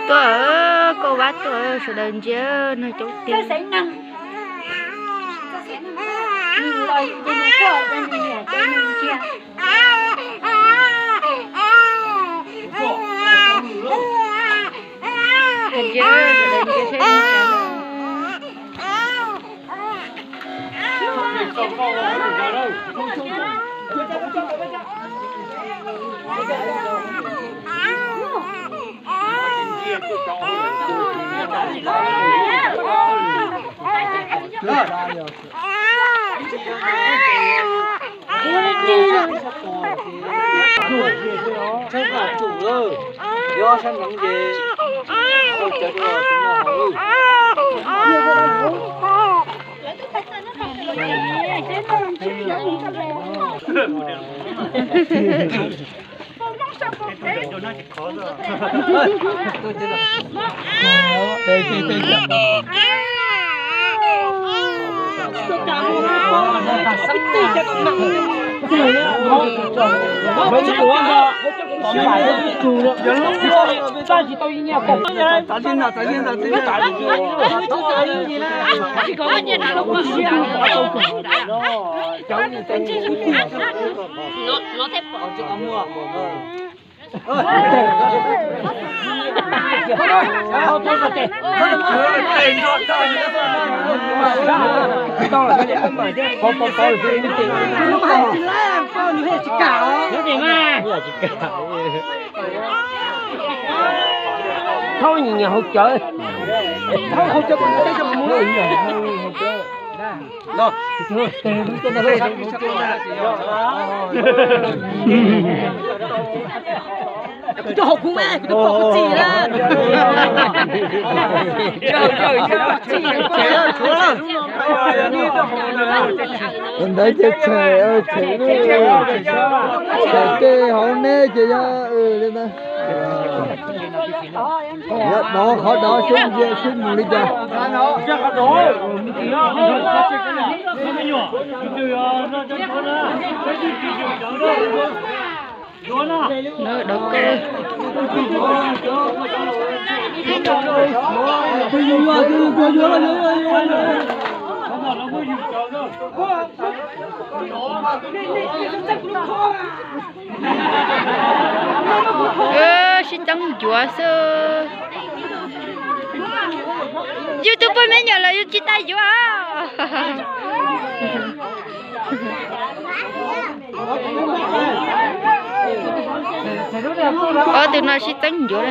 Tuaj, koj vab tuaj, sawv daws ntsia, neeg coob tiag. Thaub nyiam hauv cawv. Cov hauv kuv mas kuv twb pom kuv txiv na. Ntawd ces tshem, tshem, tshem tej hauv neb ces yog li ntawd. Yog dov qhov dov xyoob ntsia xyoob mus li cas. Dov kawg. Sib teeb ncuav xwb. Yus tus poj me nyuam los yus tsis tas yuav. Ob tug no sib teeb ncuav.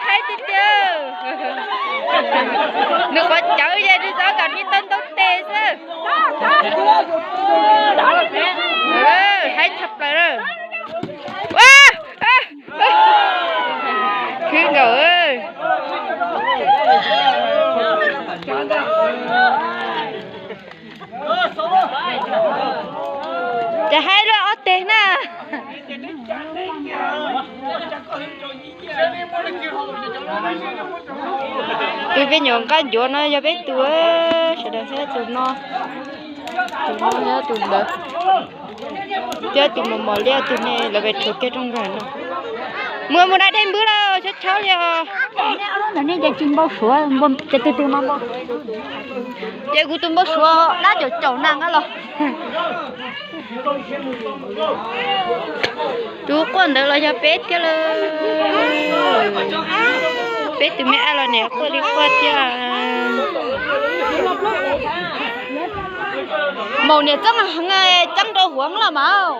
Haib tiag tiag. Nws qhov cawv ces nws xav kom nws tau ntau tes xwb. Haib tshaj plaws na. Khwv nkaus. Ces haib luaj ob teg na. Tus peb nyuam nqa ncuav no yog peb tus, sawv daws saib tus no, tus no yog tus ntawd, thiab tus mos mos liab tus ne lawv pem rhuav kiag rooj nkag no. Mus mus da dej npwb lawm, tshab tshab li os. Ntawm nej ces tsis npau suav, ces tus twg mas npau suav. Ces kuv tus npau suav dab caum caum na nqa los. Tus quaj ntawd los yog peb thiab lawm. Peb tus me ab los niam quaj li quaj thiab. Maum niam txeeb heev, txeeb rau huv los mas.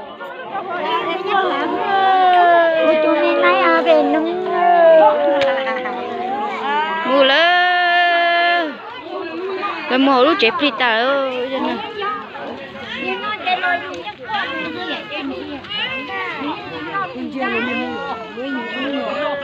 Mus lawm. Lawv mus hauv lub tsev plig tas lawm.